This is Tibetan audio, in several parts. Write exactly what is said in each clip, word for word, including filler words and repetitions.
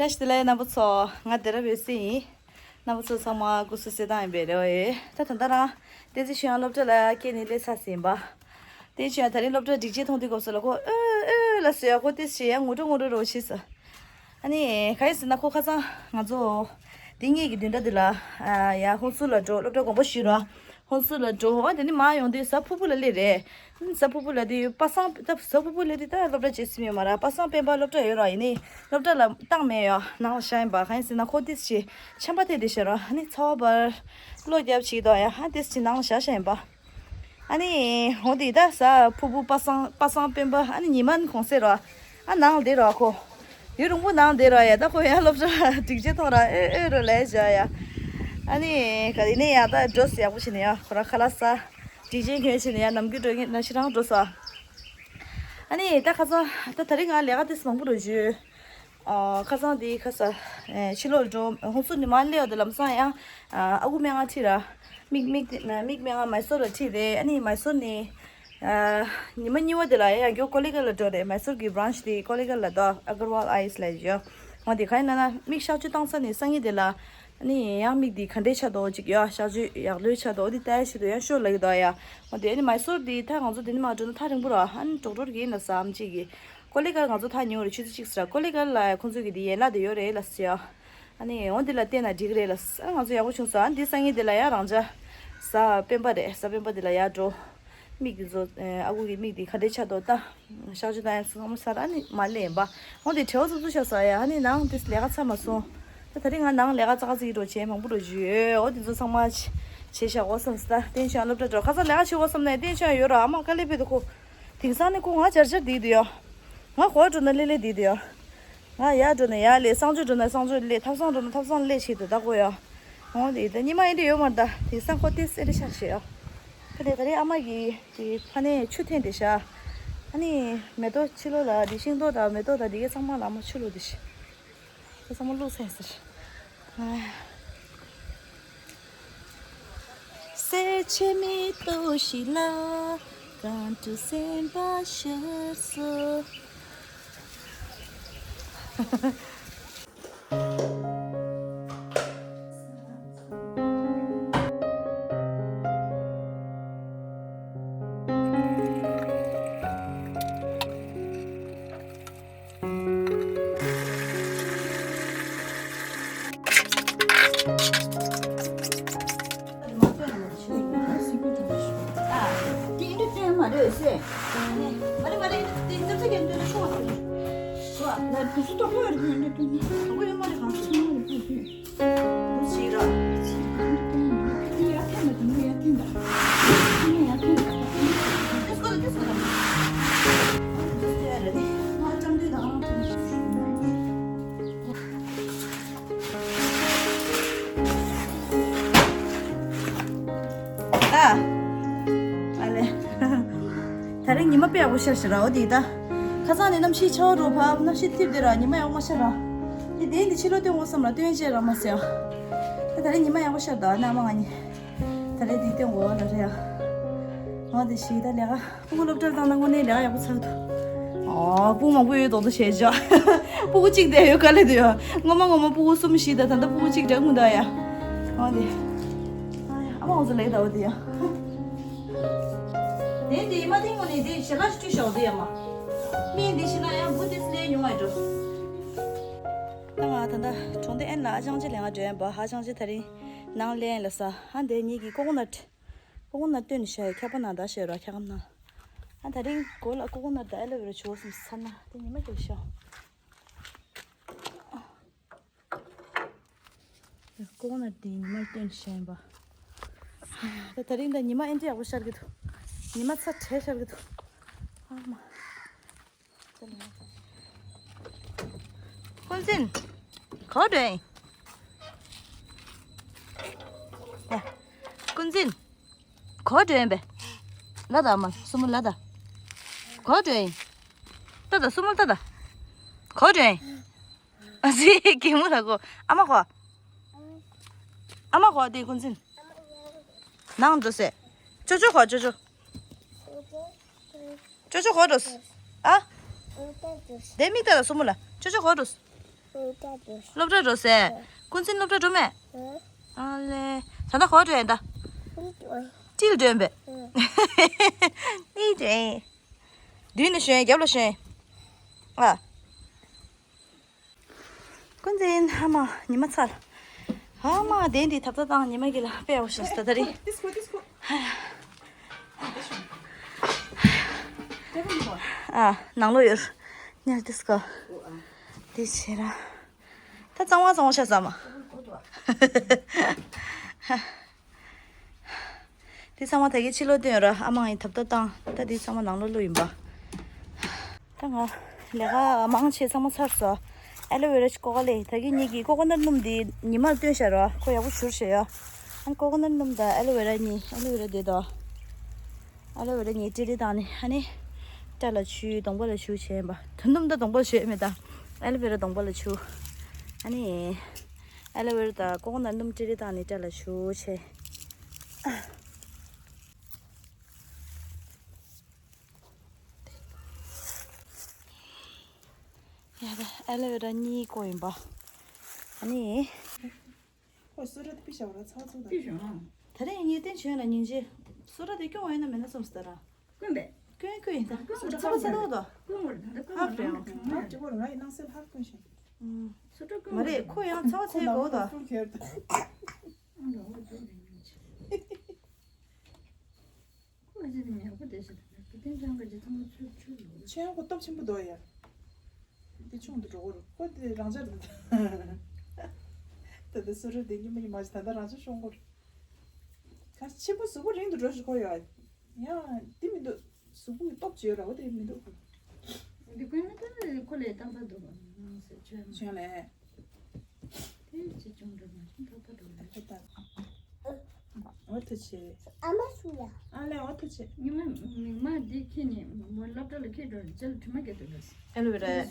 བཀྲ་ཤིས་བདེ་ལེགས་རྣམ་པ་ཚོ། ང་སྡེ་ར་བའི་སྲས་ཡིན། རྣམ་པ་ཚོ་ཚང་མ་སྐུ་གཟུགས་གསལ་ཐང་ཡིན་པའི་རེ་བ་ཡོད། ད་ད་ལྟ་རང་བསྟན་འཛིན་ཆོས་དབྱངས་སློབ་གྲྭ་ལ་སྐྱེལ་ནས་སླེབས་ཚར་ཟིན་པ། བསྟན་འཛིན་ཆོས་དབྱངས་ད་རིང་སློབ་གྲྭ་སྒྲིག་ཆས་མཐོང་དུས་སྐབས་སུ་ལ་ཁོ་ཨོ་ཨོ་ལ་ཟེར་ཡ། ཁོ་ཏིས་བྱེད་ཡ་ངུ་འགྲོ་ངུ་འགྲོ་རོ་བྱེད་ས། ཨ་ནི་ག་ཡིན་ཟེར་ན་ཁོ་ཁ་སང་ང་ཚོ་འདི་གཉིས་ཀྱི་བདུན་ཕྲག་འདི་ལ་ཡ་ཧུན་སུར་ལ་འགྲོ། སློབ་གྲྭ་དགོངས་པ་ཞུས་རོགས། ཧོན་སུར་ལ་འགྲོ། འོ་དེ་ནི་མ་ཡོང་དུས་གཟའ་ཕུར་བུ་ལ་སླེབས་རེད། གཟའ་ཕུར་བུ་ལ་དེ་པ་སངས་ད་གཟའ་ཕུར་བུ་ལ་དེ་ད་སློབ་གྲྭ་བྱེད་སྲིད་མེད་མ་ར། པ་སངས་སྤེན་པ་སློབ་གྲྭ་ཡོད་ར། ཡིན་ནི་སློབ་གྲྭ་ལ་བཏང་མེད་ཡ། ནང་ལ་བཞག་ཡིན་པ། གང་ཡིན་ཟེར་ན་ཁོ་ཏིས་ཆེ་ཆམ་པ་ཐེབས་དེ་ཤ་ར། ཨ་ནི་ཚ་བ་འབར་གློ་རྒྱབ་ཅིག་དོ་ཡ། ཧ་ཏིས་ཆེ་ནང་ལ་བཞག་བཞག་ཡིན་པ། ཨ་ནི་འོ་དེ་ད་གཟའ་ཕུར་བུ་པ་སངས་པ་སངས་སྤེན་པ་ཨ་ནི་ཉི་མ་གུང་སེང་ར། ཨ་ནང་ལ་བསྡད་ར་ཁོ། ཡུན་རིང་པོ་ནང་བསྡད་ར་ཡ། ད་ཁོ་ཡང་སློབ་གྲྭ་སྒྲིག་ཆས་ཐོག་ར་ཨེ་ཨེ་རུ་ལས་བྱ་ཡ། ཨ་ནི་ག་དེ་ནས་ཡ་ད་འགྲོ་ཡག་པོ་བྱས་ནས་ཡ། ཁོ་ར་ཁ་ལག་ཟ། སྒྲིག་ཆས་གྱོན་བྱས་ནས་ཡ། ནམ་རྒྱུན་འགྲོ་མཁན་ནང་བཞིན་རང་འགྲོ་ས། ཨ་ནི་ད་ཁ་སང་ད་ད་རེས་ང་ལས་ཀ་ཏིས་མང་པོ་རུ་བརྗོད། ཨ་ཁ་སང་དེ་ཁ་ས་ཕྱི་ལོགས་འགྲོ། ཧོན་སུར་ནས་མར་སླེབས་པ་དེ་ལམ་སང་ཡང་ཨ་ཁུ་སྨན་ཁང་ཁྲིད་ར། མིག་མིག་མིག་སྨན་ཁང་མའི་སོར་ལ་ཁྲིད་རེད། ཨ་ནི་མའི་སོར་ནས། ཉི་མ་གཉིས་པ་དེ་ལ་ཡང་མགྱོགས་ཀོ་ལི་གྷལ་ལ་འགྲོ་རེད། མའི་སོར་གྱི་བྷ་རན་ཆི་དེ་ཀོ་ལི་གྷལ་ལ་འདུག་ཨ་གར་ཝལ་ཨའི་སི་ལབ་ཡོད། འོ་དེ་ག་ཡིན་ན་ན་མིག་གཤག་བཅོས་བཏང་ས་ནས་སང་ཉིན་དེ་ལ་ནི་ཡང་མིག་དེ་ག་འདྲའི་ཆགས་འདུག་ཅིག་ཡོད། གཤག་བཅོས་ཡག་ལོས་ཆགས་འདུག་འོ་དེ་ལྟ་ཡ་ཆེད་དུ་ཡང་ཤོག་ལབ་ཀྱི་འདུག་ཡ། འོ་དེ་ནི་མའི་སོར་དེ་ད་ང་ཚོ་དེ་ནི་མ་འགྲོ་ན་ཐག་རིང་པོ་ར། ཨ་ནི་ཌོག་ཊར་གྱིས་ཡིན་ལ་བསམ་ཅིག་གི་ཀོ་ལི་གྷལ་ང་ཚོ་ཐག་ཉེ་བོ་རེད། ཆུ་ཚོད་གཅིག་ཟེར་ར། ཀོ་ལི་གྷལ་ལ་ཡ་ཁོང་ཚོ་གི་དེ་ཡན་ལག་དེ་ཡོད་རེད་ལ་ཟེར་ཡ། ཨ་ནི་འོ་འདི་ལ་བལྟས་ན་འགྲིག་གི་རེད་ལ། ཨ་ང་ཚོ་ཡག་པོ་བྱུང་སོང་། ཨ་འདི་སང་ཉིན་འདི་ལ་ཡར་རང་འཇགས་གཟའ་སྤེན་པ་རེད། གཟའ་སྤེན་པ་འདི་ལ་ཡར་འགྲོ། མིག་འདི་ཚོ་ཨ་ཁུ་གི་མིག་འདི་ག་འདྲས་ཆགས་འདུག་ལྟ། གཤག་བཅོས་བཏང་ཡ་ཚང་མ་ཚར། ཨ་ནི་མར་སླེབས་ཡིན་པ། འོ་འདི་བྲེལ་བ་ཙུག་ཙུག་ཤར་སོང་ཡ། ཨ་ནི་ནང་འདི་ལས་ཀ་ཚར་མ་སོང་། ད་ད་རིང་ང་ནང་ལས་ཀ་ཙག་ཙིག་འགྲོ་བྱས་མང་པོ་འགྲོ་རྒྱུ་ཡོད། འོ་འདི་ཚོ་ཚང་མ་བྱས་བཞག་འོ་བསམ་སོང་། ད་བསྟན་ཆོས་སློབ་གྲྭ་འགྲོ། ཁ་སང་ལས་ཀ་བྱེད་འོ་བསམ་ནས་བསྟན་ཆོས་ཡོད་ར། ཨ་མ་དཀའ་ལས་ཕེབས་འདུག་ཁོ། དེང་སང་ནི་ཁོ་ང་འཇར་འཇར་བསྡད་འདུག་ཡ། ང་གོ་འགྲོ་ན་ལེ་ལེ་བསྡད་འདུག་ཡ། ང་ཡར་འགྲོ་ན་ཡར་སླེབས། གསང་སྤྱོད་འགྲོ་ན་གསང་སྤྱོད་སླེབས། ཐབ་ཚང་འགྲོ་ན་ཐབ་ཚང་སླེབས་བྱེད་དུ་ད་གོ་ཡ། འོ་དེ་ད་ཉི་མ་ཡིན་དུ་ཡོད་མ་རེད། ད་དེང་སང་ཁོ་ཏེ་སེ་རེ་ཤག་བྱེད་ཡ། ད་དེ་ད་རེས་ཨ་མ་གིས་དེ་ཕ་ནས་ཆུ་འཐེན་དེ་ཤག་ཨ་ནི་མེ་ཏོག་ཕྱི་ལོགས་ལ་དེ་ཤིང་ཏོག་དང་མེ་ཏོག་དང་དེ་གའི་ཚང་མ་ལ་ཨ་མ་ཆུ་བླུགས་དེ་ཤག་ད་ཚང་མ་བླུགས་ཚར་ཟེར། གསེར་ཕྱེ་མེ་ཏོག་ཞིག་ལ་གང་དུ་སེམས་པ་ཤར་སོང་། ཨ། ཨ་ལེ། ད་རིང་ཉི་མ་དཔེ་ཡག་པོ་ཤར་ཤག་ར། འོ་དེ་ད། ཁ་སང་ནས་གནམ་གཤིས་ཆར་པ་འདྲ་བབས། གནམ་གཤིས་འཐིབས་དེ་ར། ཉི་མ་ཡག་པོ་མ་ཤར་ར། དེ་དེ་འདི་ཕྱི་ལོགས་སྟོན་དགོས་བསམ་ལ་སྟོན་བྱས་ར་མ་ཟེར། ད་ད་རིང་ཉི་མ་ཡག་པོ་ཤར་འདུག་ཨ་ནི་ཨ་མ་ང་གཉིས། ད་རེས་འདི་སྟོན་དགོས་ལ་རེད་ཡ། འོ་དེ་ཞིག་ད་ལས་ཀ། སྤུ་གུ་སློབ་གྲྭར་བཏང་ན་དངོས་གནས་ལས་ཀ་ཡག་པོ་ཚར་འདུག་ཨོ། སྤུ་གུ་མང་པོ་ཡོད་མདོག་མདོག་བྱས་བཞག་སྤུ་གུ་གཅིག་བསྡད་ཡོད་དཀའ་ལས་འདུག་ཡ། སྔོན་མ་སྔོན་མ་སྤུ་གུ་གསུམ་བཞི་དང་ད་ལྟ་སྤུ་གུ་གཅིག་འདྲ་མི་འདུག་ཡ། ཨོ་དེ། ཨ་ཡ། ཨ་མ་ང་ཚོ་ལེགས་འདུག་འོ་དེ་ཡ། དེ་དེ་མ་དེ་དངོས་གནས་དེ་ཞལ་ལག་ཞིག་བཀྲུས་ཤོག་དེ་ཡ་མ། སྨན་དེ་ཞལ་ལག་ཡང་འབུ་དེ་སླེ་མྱོང་བ་འགྲོ། ད་ང་ད་ལྟ་གྲོང་སྡེ་ཨན་ལ་ཨ་ཅང་ཅེ་ལེན་ང་འགྲོ་ཡ་ཡིན་པ། ཨ་ཅང་ཅེ་ད་རིང་ནང་ལེན་ལ་ས། ཨ་འདི་གཉིས་ཀྱི་ཀོ་ཀོ་ནཊ། ཀོ་ཀོ་ནཊ་བཏོན་ནས་བཞག་ཡོད། ཁྱབ་པ་ནང་ད་བཞག་ཡོད་ར། ཁྱབ་ཁ་ནང་། ཨ་ད་རིང་སྒོ་ལ་ཀོ་ཀོ་ནཊ་དང་ཨེ་ལོ་ཝེ་ར་བྱུགས་སོང་ས་ན་དེ་ཉི་མ་རྒྱབ་ཤོག་ཀོ་ཀོ་ནཊ་དེ་ཉི་མ་བཏོན་བཞག་ཡིན་པ། ད་ད་རིང་ད་ཉི་མ་ཨེ་འདྲ་ཡག་པོ་ཤར་གི་འདུག་ཉི་མ་ཚ་དྲོད་ཤར་གི་འདུག་ཨ་མ། ཀུན་གཟིགས། ག་པར་འགྲོ་ཡིན། ཡ། ཀུན་གཟིགས། ག་པར་འགྲོ་ཡིན་པས། ལ་ད་མ་སུ་མོ་ལ་ད། ག་པར་འགྲོ་ཡིན། ལྟ་ད་སུ་མོ་ལྟ་ད། ག་པར་འགྲོ་ཡིན། ཨ་ཙི་གད་མོ་ལ་གོ། ཨ་མ་གོ། ཨ་མ་གོ་དེ་ཀུན་གཟིགས། ནང་འགྲོ་ཟེར། ཅོ་ཅོ་གོ་ཅོ་ཅོ། ཅོ་ཅོ་ག་པར་འགྲོ་སོང་། ཨ། དེ་མིག་ལྟ་ད་སུ་མོ་ལ། ཅོ་ཅོ་ག་པར་འགྲོ་སོང་། སློབ་གྲྭ་འགྲོ་ཟེར། ཀུན་གཟིགས་སློབ་གྲྭ་འགྲོ་མེད། ཨ་ལེ། ད་ལྟ་ག་པར་འགྲོ་ཡིན་ད། ཏིལ་འགྲོ་ཡིན་པས། ཏིལ་འགྲོ་ཡིན། མདུན་ལ་ཞོན་རྒྱབ་ལ་ཞོན། ཨ། ཀུན་གཟིགས་ཨ་མ་ཉི་མ་ཚར། ཨ་མ་དེ་འདི་ཐབ་ཚང་བཏང་ཉི་མ་གི་ལ་དཔེ་ཡག་པོ་ཤོར་སོང་ད་ད་རེད། ཨ། ནང་ལོགས་ཡོད། ཉལ་ཏིས་ཀོ། དེ་བྱས་ར། ད་གཙང་མ་གཙང་མ་ཤ་ཟ་མ། དེ་ཚང་མ་ད་གིན་ཕྱི་ལོགས་བཏོན་ཡོད་ར། ཨ་མ་ངའི་ཐབ་ཐབ་བཏང་། ད་དེ་ཚང་མ་ནང་ལོགས་བླུགས་ཡིན་པ། ད་ང་ལས་ཀ་མང་ཆེ་ཚང་མ་ཚར་སོང་། ཨེ་ལོ་ཝེ་ར་ཞིག་ཀོ་ཀོ་ནཊ་ལས། ད་གིན་ངེད་ཀྱིས་ཀོ་ཀོ་ནཊ་སྣུམ་འདི་ཉི་མར་བཏོན་བཞག་ར། ཁོ་ཡག་པོ་བཞུར་བཞག་ཡ། ཨ་ནི་ཀོ་ཀོ་ནཊ་སྣུམ་དང་ཨེ་ལོ་ཝེ་ར་གཉིས། ཨེ་ལོ་ཝེ་ར་འདི་དང་། ཨེ་ལོ་ཝེ་ར་གཉིས་ཀྲི་ཀྲི་བཏང་ནས་ཨ་ནི་སྐྲ་ལ་བྱུག་གདོང་པ་ལ་བྱུག་བྱས་ཡིན་པ། དོན་དུ་ད་གདོང་པ་ལ་བྱུག་མེད་ད། ཨེ་ལོ་ཝེ་ར་གདོང་པ་ལ་བྱུག་ཨ་ནི་ཨེ་ལོ་ཝེ་ར་དང་ཀོ་ཀོ་ནཊ་སྣུམ་ཀྲི་ཀྲི་བཏང་ནས་སྐྲ་ལ་བྱུག་བྱས། ཡ་ད་ཨེ་ལོ་ཝེ་ར་གཉིས་བཀོག་ཡིན་པ། ཨ་ནི། ཁོས་སོ་ར་དེ་ཕི་ཤ་བ་ར་ཚ་ཚོ་དང་། ཕི་ཤ་ཨང་། ད་རེས་ངས་བསྟན་བྱོས་ན་སྙིང་རྗེ། སོ་ར་དེ་སྐྱོན་བ་ཡིན་ན་མེད་ན་བསམ་སྟ་ར། ཀུན་པས། ཀུན་ཀུན་ཡིན་ད། ཀུན་སོ་ར་ཚ་བ་ཚ་ཚོ་དང་། ཀུན་བར་ད་ཀུན་ཧ་བར་རེད་ཨང་། ང་གཅིག་པོ་ར་ང་ཡི་སྣང་སེལ་ཧར་ཀུན་ཤིང་། སོ་ར་ཀུན་མ་རེད། ཁོ་ཡང་ཚ་བ་ཚ་གོ་དང་། ཨ་ལོ་ཨོ་ཙོ་རེད་ཉིན་ཆེ། ཁོ་ཨ་ཅེ་དེ་ཉག་པོ་དེ་ཞིག་དང་ཀུ་ཏན་ཅང་གི་ཅི་ཚང་མ་ཚུར་ཆུ་ལོ། ཆེན་ཁོ་སྟོབས་ཆེན་པོ་འདུག་ཡ། དེ་ཆུང་དུ་འགྲོ་གོ་རུ་ཁོ་དེ་རང་ཅག་རེད། ད་ལྟ་སུ་རུ་དེ་ཉི་མ་ཉི་མ་ཞིག་ད་ལྟ་རང་ཅག་ཤོང་གོ་རུ། ག་ཆེན་པོ་གཟུགས་པོ་རིང་དུ་འགྲོ་ཞིག་ཁོ་ཡོད། ཡ་དེ་མི་འདུག་གཟུགས་པོ་གི་སྟོབས་ཅིག་ཡོད་ར་བ་དེ་མི་འདུག་འདི་ཀུན་ནི་ད་ཁོ་ལས་བཏང་ས་འདུག་ག་ཟེར་ཆོས་མ། ཆོས་ལས། དེ་ཅི་བྱུང་འགྲོ་མ་བྱུང་ད་ལྟ་འགྲོ་ལ། ད་ལྟ། འོ་ཐུགས་ཆེ། ཨ་མ་སུ་ཡ། ཨ་ལས་འོ་ཐུགས་ཆེ། ཉི་མ་མིག་མ་འདི་ཁྱེར་ནས་མོ་སློབ་གྲྭ་ལ་ཁྱེར་འགྲོ་རྗེས་ལ་དྲི་མ་བརྒྱབ་འདུག་ལ། ཨེ་ལོ་ཝེ་ར། ཨ་ལས་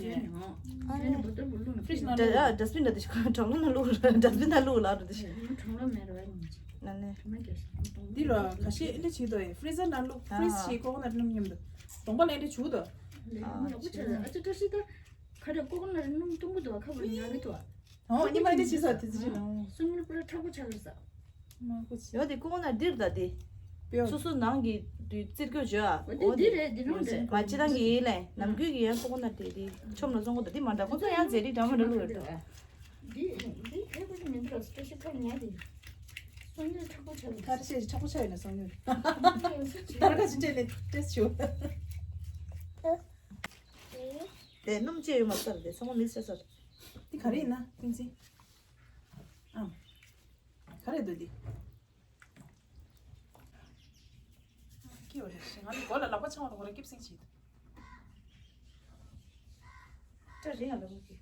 ཨེ་ནས་བོ་ཏོར་བུ་བླུགས་ནས་ཕི་ཤ་ན་ལུག་ར་ཌ་སི་བིན་ད་དེ་ཤ་གྲང་ལོ་ན་ལུག་ར་ཌ་སི་བིན་ད་ལུག་ལ་རུ་དེ་ཤ། ཉི་མ་གྲང་ལོ་མེ་ར་བ་ཉིན་གཅིག་ཨ་ལས། དྲི་མ་བརྒྱབ་ཤག་འདི་ར་ཁ་ཤས་ཨེ་འདྲ་བྱེད་དོ་ཡ། ཧྥི་རི་ཛར་ནང་བླུགས། ཧྥི་རི་ཛ་བྱེད། ཀོ་ཀོ་ནཊ་སྣུམ་མཉམ་དུ་གདོང་པ་ལ་ཨེ་འདྲ་བྱུག་དོ། ལས་ཉི་མ་ལོག་པ་ཆ་ལ་ཨ་ཅེ་བཀྲ་ཤིས་ད། ཁ་ར་ཀོ་ཀོ་ནཊ་སྣུམ་བཏུང་གི་འདུག་ཁ་བུ་ཉག་གི་འདུག་ཨོ་ཉི་མ་འདི་བྱེད་ས་དེ་ཚོ་ཅི་ནང་། སུ་མུར་པུ་ར་མཁྲེགས་པོ་ཆགས་ཀྱི་ས། མ་གོ་ཆེ། ཡོད་དེ་ཀོ་ཀོ་ནཊ་འདིར་ད་དེ། ཕིའོ། སོ་སོ་ནང་གི་དུས་རྩིར་སྐྱོ་བྱོས་ཨ། འོ་དེ་འོ་འདི་དེ་རེད་འདི་ནང་རེད། མ་སྤྱི་བཏང་གི་ཡིན་ལས་ནམ་རྒྱུན་གྱི་ཡང་ཀོ་ཀོ་ནཊ་དེ་དེ་ཆོམ་ལ་བཙོང་གོ་ད་དེ་མ་འདྲ་ཁོ་ཚོ་ཡང་རྫས་རིགས་འདྲ་མ་འདྲ་བླུགས་ཡོད་འདུག་འདི་འདི་ཁ་ཁོ་ཚོ་མི་འདུག་སྤྲོ་ཤི་ཁ་ཉལ་དེ། སོ་མུར་མཁྲེགས་པོ་ཆགས་ཀྱི་ས། ཁ་རེ་བཤད་ཅིག་མཁྲེགས་པོ་ཆགས་ཡོད་ན་སོང་ཡོད། ད་ར་ཁ་ཅིག་སྤྲད་ལས་སྤྲད་ཆུ། དེ་སྣུམ་ཅི་ཡོད་མ་ཚར་དེ་ཚང་མ་མིག་སེར་སེར། འདི་ག་རེ་ཡིན་ན་ཀུན་གཟིགས། ཨ། ག་རེ་འདུག་འདི། སྐྱིད་པ་རེད་ཤི། ང་ནི་མགོ་ལ་ལག་པ་འཆང་བ་དང་ཁོ་ར་སྐྱིད་སེང་བྱེད། སྐྲ་རིང་ང་ལ་མོ་གི།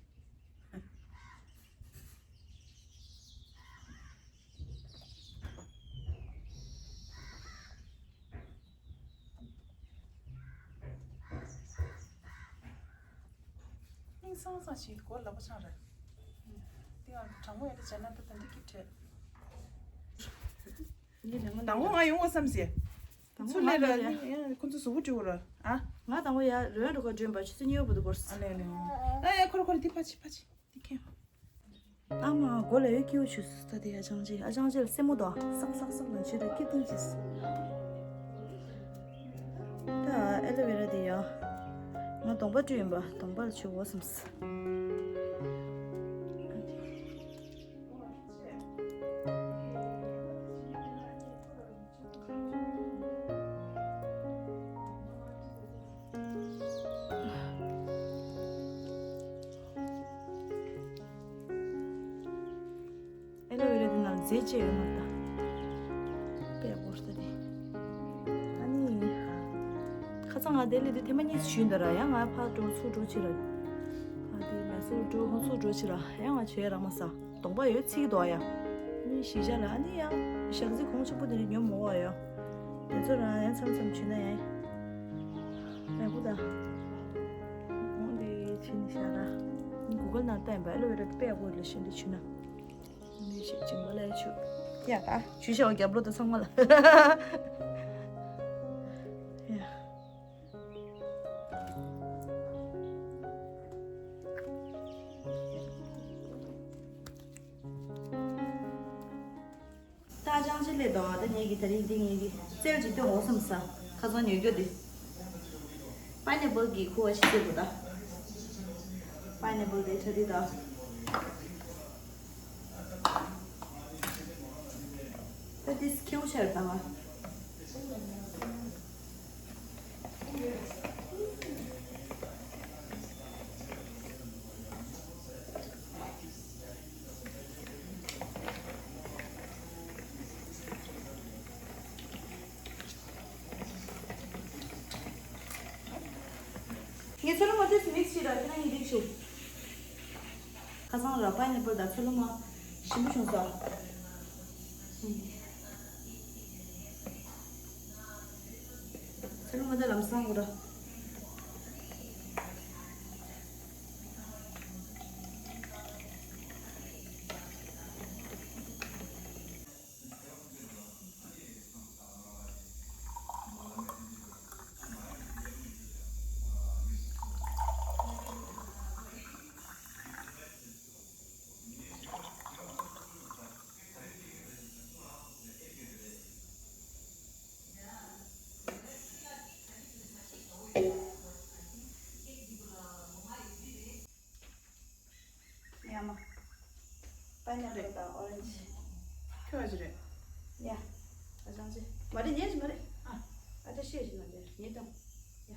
སྙིང་སང་སང་ཞིག་གོ་ལ་པ་ཆང་རེད། དེ་ཡང་གྲང་མོ་ཡོད་དེ་བྱས་ན་ད་ད་འདི་སྐྱིད་བྲལ། དང་པོ་ང་ཡོང་བ་བསམ་ཟེར། དང་པོ་ཚུར་ང་ལས་ལ་ཡོང་ཡ། ཡང་ཁོ་ཚོ་གཟུགས་པོ་བཀྲུ་བ་ར། ཨ། ང་དང་པོ་ཡ་རོལ་འགྲོ་ག་འགྲོན་པ་ཆུ་ཚོད་གཉིས་པ་བར་དུ་འགོར་སོང་། ཨ་ལེ་ལེ། ཨ་ཡ་ཁོ་ར་ཁོ་ར་འདི་ཕ་ཆི་ཕ་ཆི་འདི་ཁྱེར། ཨ་མ་མགོ་ལ་ཡོད་སྐྱིད་པོ་བྱུང་སོང་། ད་དེ་ཨ་ཅང་ཅེ་ཨ་ཅང་ཅེ་ལ་སེན་མོ་དོ་སག་སག་སག་ལ་བྱེད་དུ་སྐྱིད་ཏིང་ཅེས། ད་ཨེ་ལོ་ཝེ་ར་དེ་ཡ། ང་གདོང་པ་བཀྲུས་ཡིན་པ་གདོང་པ་ལ་བྱུག་འོ་བསམས། ཨེ་ལོ་ཝེ་ར་དེ་ནང་རྫས་བཅས་ཡོད་མ་རེད་ད། དཔེ་ཡག་པོ་རེད་ད་དེ། ཨ་ནི། ཁ་སང་ང་དེ་ལས་དེ་ཐེངས་མ་གཉིས་ཞུས་འདི་ར་ཡང་ང་ཕར་འགྲོ་ཚུར་འགྲོ་ཕྱིར་ར། ཕར་དེ་མེ་སོར་འགྲོ་ཧོན་སུར་འགྲོ་ཕྱིར་ར་ཡང་ང་བྱོས་རག་མ་ས། གདོང་པ་ཡོད་ཚིག་དོ་ཡ། ནི་ཞི་བྱ་ལ་ཨ་ནི་ཡང་ཞག་རྩི་གོང་ཆེན་པོ་དེ་རིགས་ཉོ་མོ་བ་ཡ། དེ་ཚོ་རང་ཡང་མཚམས་མཚམས་བྱུས་ན་ཡང་། ཡག་པོ་ད། འོང་དེ་བྱས་ནས་བཞག་ར། གུ་གལ་ནང་ལྟ་ཡིན་པ་ཨེ་ལོ་ཝེ་ར་དཔེ་ཡག་པོ་ལ་ཞིམ་དེ་བྱུས་ན། འདི་ཞིག་སྦྱིན་པ་ལ་ཆུ། ཡ་ད་ཆུ་ཤ་བ་རྒྱབ་ལོ་ད་ཚང་མ་ལ། ཡ། རེད་དོ། ད་ངེད་ཀྱི་དེ་རིང་འདི་ངེད་ཀྱི་རྩེད་ཅིག་སྟོན་འོང་བསམ་ས། ཁ་སང་ཉོ་རྒྱུ་དེ། པའི་ནེ་པལ་གྱི་ཁུ་བ་ཞིག་རྩེད་དགོས་ད། པའི་ནེ་པལ་དེ་ཁྲ་དེ་ད། ད་དེ་ཁེའུ་ཆར་ད་བ། ངས་ཚོད་ལ་མ་ཐེབས་མིག་ཤི་ར་དེ་ན་ཡིན་འགྲིག་ཤོག་ཁ་སང་ར་པའི་ནེ་པལ་དང་ཚོད་ལ་མ་ཞིམ་པོ་བྱུང་ས། ཚོད་ལ་མ་ད་ལམ་སང་གོ་ར། ཡ་མ། པའི་ནེ་པལ་དང་ཨོ་རེན་ཇི། ཁྱོད་ཅི་རེད། ཡ། ཨ་ཅང་ཅི། མ་རེད་ཉན་ཅི་མ་རེད། ཨ། ཨ་ཅག་ཤེས་ཅི་མ་རེད་ཉན་དང་། ཡ།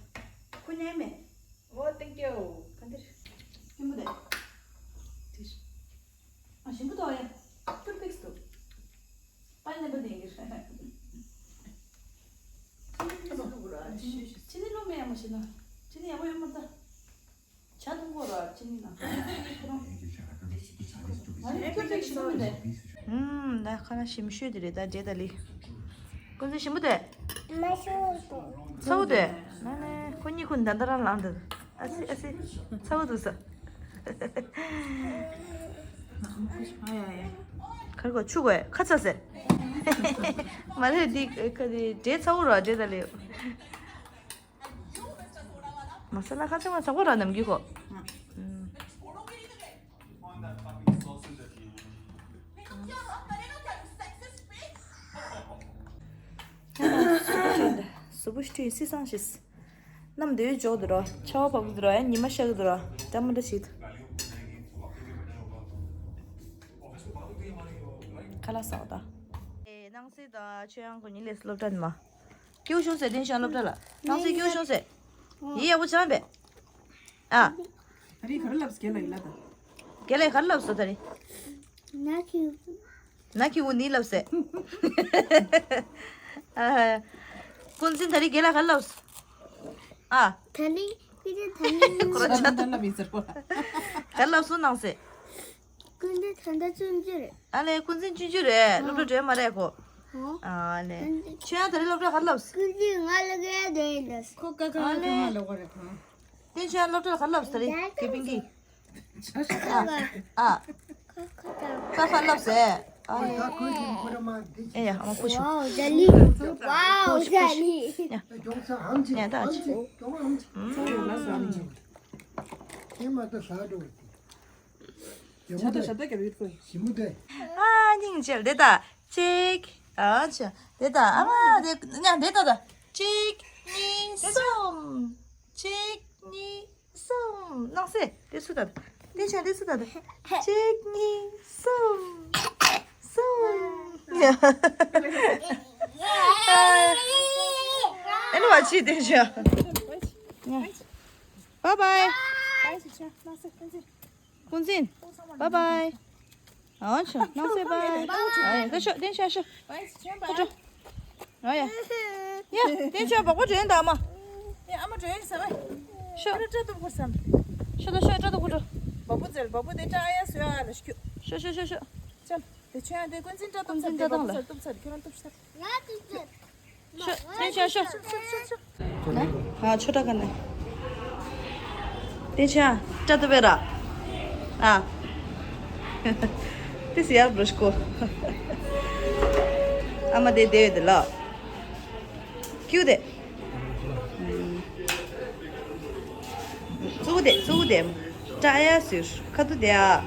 ཁོ་ཉན་མེད། ཨོ་ཐེང་ཀྱུ། ག་འདིར། ཞིམ་པོ་དེ། དེ། ཨ་ཞིམ་པོ་དོ་ཡ། ཁྱོད་ཕིགས་དུ། པའི་ནེ་པལ་དེ་ཡིན་གྱི་རེད། ཅི་ནི་ལོ་མེ་ཡ་མ་ཤི་ན། ཅི་ནི་ཡ་བོ་ཡ་མ་ད། ཇ་འཐུང་གོ་ར་ཅི་ནི་ན། ཨ་ནི་ཁྱོད་ཕིགས་ཞིམ་པོ་དེ། ཧུམ། ད་ཁ་ན་ཞིམ་ཤོས་དེ་རེད་ད་འདྲེ་ད་ལི། ཀུན་གཟི་ཞིམ་པོ་དེ། མ་ཤོར་དོ། ཚ་བོ་དེ། ན་ནི་ཁོ་གཉིས་ཁོ་ད་ད་རང་ལངས་དེ། ཨ་སི་ཨ་སི། ཚ་བོ་འདུག་ས། ཁར་གོ་ཆུ་གོ་ཁ་ཚ་སེ། མ་རེད་འདི་ཁ་འདི་འདྲེ་ཚ་བོ་ར་འདྲེ་ད་ལེ། མ་ས་ལ་ཁ་ཚ་མ་ཚ་བོ་ར་ནམ་གི་གོ། སུ་བུ་ཤི་སི་སང་ཤིས། ནམ་དུས་འཇོག་དུ་རོ། ཆ་བ་བབ་དུ་རོ། ཡང་ཉི་མ་ཤར་དུ་རོ། འདྲ་མི་འདྲ་ཞིག་ཁ་ལག་ཟ་བ་ད། ཨེ་ནང་སྲིད་དང་ཆོས་དབྱངས་ཁོ་གཉིས་ལས་སློབ་གྲྭ་ནི་མ། སྐྱིད་པོ་བྱུང་ཟེར་དེ་ཤང་སློབ་གྲྭ་ལ། ནང་སྲིད་སྐྱིད་པོ་བྱུང་ཟེར། ཡིན་ཡག་པོ་བྱང་པས། ཨ། ད་རིང་ག་རེ་ལབ་སོང་རྒན་ལགས་ཡིན་ལ་ད། རྒན་ལགས་ག་རེ་ལབ་སོང་ད་རིང་། ན་ཁི། ན་ཁི་འུ་ནི་ལབ་སེ། ཨ། ཀུན་གཟིགས་ད་རིང་རྒན་ལགས་ག་རེ་ལབ་སོང་། ཨ། ད་རིང་ཀུན་གཟིགས་ད་རིང་། ཁོ་རང་ཆ་ད་ལབ་ཡིན་ཟེར་བ། ག་རེ་ལབ་སོང་ནང་སེ། ཀུན་གཟིགས་ད་ལྟ་ཆུང་ཆུང་རེད། ཨ་ལེ་ཀུན་གཟིགས་ཆུང་ཆུང་རེད། སློབ་གྲྭ་འགྲོ་ཡ་མ་རེད་ཁོ། ཨ་ལེ། ཁྱོད་ཡང་ད་རེས་སློབ་གྲྭ་ག་རེ་ལབ་སོང་། ཀུན་གཟིགས་ང་ལ་ག་རེ་ལབ་སོང་། ཁོ་ཀ་ཀ་ཨ་ལེ། ཀ་མ་ལབ་ག་རེད་ཁོ། དེ་ཁྱོད་ཡང་སློབ་གྲྭ་ལ་ག་རེ་ལབ་སོང་ད་རེས་དགེ་འཕེལ་གྱིས། ཨ། ཨ། ཀ་ཀ་ལབ་སོང་། ཨ་ལེ། ཨེ་ཡ་ཨ་མ་ཁུ་ཆུ། ཝའོ་ཇ་ལི། ཝའོ་ཇ་ལི། ཡ་ད་ཨ་ཆི། ཨ། ཉན་ད་ཨ་ཆི། ཨ། ཉན་ད་ཨ་ཆི། ཨ། ཨེ་མ་ད་ཟ་འགྲོ། ཞིམ་པོ་དེ། ཞིམ་པོ་དེ། ཨ་སྙིང་རྗེ་དེ་ད། གཅིག་ཨ་ཆ་དེ་ད་ཨ་མ་དེ་ཉ་དེ་ད་ད། གཅིག་གཉིས་གསུམ། གཅིག་གཉིས་གསུམ། ནང་སེ་དེ་སུ་ད་ད། དེ་ཆ་དེ་སུ་ད་ད། གཅིག་གཉིས་གསུམ། གསུམ། ཉ། ཨེ་ནི་བ་ཆི་དེ་ཆ། ཉ། བའི་བའི། བའི་ཆི་ཆ་ནང་སེ་ཕན་ཚེ། ཀུན་གཟིགས། བའི་བའི། ཨ་ཆོ་ནང་སེ་བའི། ཨ་ཡ་ཁ་ཤོ་བསྟན་ཤ་ཤོ། ཁ་ཤོ། ཨ་ཡ། ཡ་བསྟན་ཤ་བག་པ་འདྲེན་ད་ཨ་མ། ཡ་ཨ་མ་འདྲེན་ས་བའི། ཤོ། ཨ་ར་སྐྲ་གཏུབ་དགོས་སམ། ཤོ་ད་ཤོ་སྐྲ་གཏུབ་དགོས་འགྲོ། བག་པ་ཙེར་བག་པ་དེ་སྐྲ་ཨ་ཡ་སོ་ཡ་ལ་ཤོ། ཤོ་ཤོ་ཤོ་ཤོ། ཅམ། དེ་ཆོ་ཡ་དེ་ཀུན་གཟིགས་སྐྲ་གཏུབ་ཚར་དེ་བག་པ་ཙེར་གཏུབ་ཚར་ཁྱོད་རང་གཏུབ་ཤ། ཤོ། བསྟན་ཤ་ཤོ། ཨ་ཆོ་སྐྲ་ག་ནས། བསྟན་ཤ་སྐྲ་གཏུབ་པས་ར། ཨ། དེ་སི་ཡར་བྲོ་ཤ་ཀོ། ཨ་མ་དེ་དེ་ཡོད་དེ་ལ། ཀྱུ་དེ། གཙོ་བོ་དེ་གཙོ་བོ་དེ། སྐྲ་ཡ་ཟུར་ཁ་ཐུག་དེ་ཨ།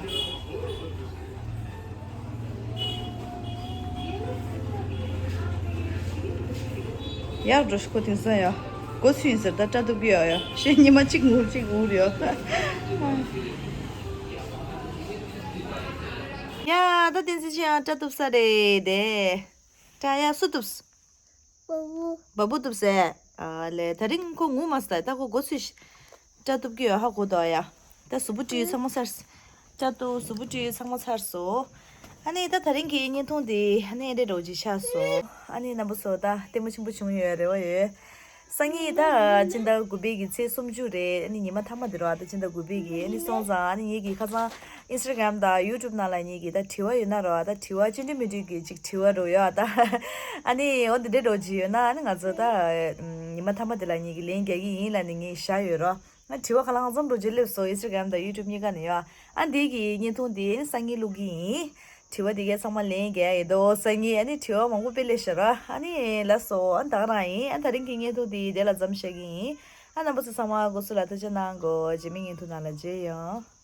ཡག་འགྲོ་ཤི་ཁོ་དེང་སང་ཡ། སྒོ་ཚུད་ཡིན་ཟེར་ད་སྐྲ་གཏུབ་ཀྱི་ཡོད་ཡ། ཤེས་ཉི་མ་གཅིག་ངུར་གཅིག་ངུར་ཡོད། ཡ་ད་བསྟན་འཛིན་ཅི་ཡང་སྐྲ་གཏུབ་ས་རེད་དེ། སྐྲ་ཡ་སུ་གཏུབས། བ་བུ། བ་བུ་གཏུབས་ཟེར། ཨ་ལས་ད་རིང་ཁོ་ངུ་མ་སྟ་ད་ཁོ་སྒོ་ཚུད་ཤི། སྐྲ་གཏུབ་ཀྱི་ཡོད་ཧ་གོ་དོ་ཡ། ད་གཟུགས་པོ་བཀྲུས་ཚང་མ་ཚར། སྐྲ་གཏུབ་གཟུགས་པོ་བཀྲུས་ཚང་མ་ཚར་སོང་། ཨ་ནི་ད་ད་རིང་གི་བརྙན་ཐུང་འདི་ཨ་ནི་འདྲེ་འགྲོ་ཅིག་ཆགས་སོང་། ཨ་ནི་རྣམ་པ་ཚོ་ད་ལྟད་མོ་ཆེན་པོ་བྱུང་ཡོད་རེ་བ་ཡོད། སང་ཉིན་ད་སྤྱི་ཟླ་དགུ་པའི་གི་ཚེས་སུམ་ཅུ་རེད། ཨ་ནི་ཉི་མ་མཐའ་མ་འདི་རོ་ཨ་ད་སྤྱི་ཟླ་དགུ་པའི་གི་ཨ་ནི་སོང་ཙང་ཨ་ནི་ངེད་ཀྱི་ཁ་སང་Instagram་དང་YouTube་ནང་ལ་ངེད་ཀྱི་ད་དྲི་བ་ཡོད་ན་རོ་ཨ་ད་དྲི་བ་ཅི་འདྲ་མི་འདྲ་གི་ཅིག་དྲི་བ་རོ་ཡོད་ཨ་ད། ཨ་ནི་འོ་འདི་འདྲ་འགྲོ་ཅིག་ཡོད་ན་ཨ་ནི་ང་ཚོ་ད་ཉི་མ་མཐའ་མ་འདི་ལ་ངེད་ཀྱི་ལན་རྒྱག་གི་ཡིན་ལ་ནི་ངས་བཞག་ཡོད་རོ། ང་དྲི་བ་ག་ལ་ང་ཚོམ་འགྲོ་རྗེས་སླེབས་སོང་Instagram་དང་YouTube་གཉིས་ཀ་ནས་ཡོད། ཨ་འདི་གི་བརྙན་ཐུང་འདི་ནི་སང་ཉིན་བླུག་གི་ཡིན། དྲི་བ་འདི་གའི་ཚང་མ་ལན་རྒྱག་ཡིན་དོ་སང་ཉིན་ཨ་ནི་དྲི་བ་མང་པོ་དཔེ་སླེབས་ཤག་ར། ཨ་ནི་ལགས་སོ་ཨ་ནི་ད་ག་རང་ཡིན། ཨ་ད་རིང་གི་བརྙན་ཐུང་འདི་དེ་ལ་མཚམས་བཞག་གི་ཡིན། ཨ་རྣམ་པ་ཚོ་ཚང་མ་སྒོ་སུ་ལ་ཐུགས་རྗེ་གནང་གོ་རྗེས་མའི་བརྙན་ཐུང་ནང་ལ་མཇལ་ཡོང་།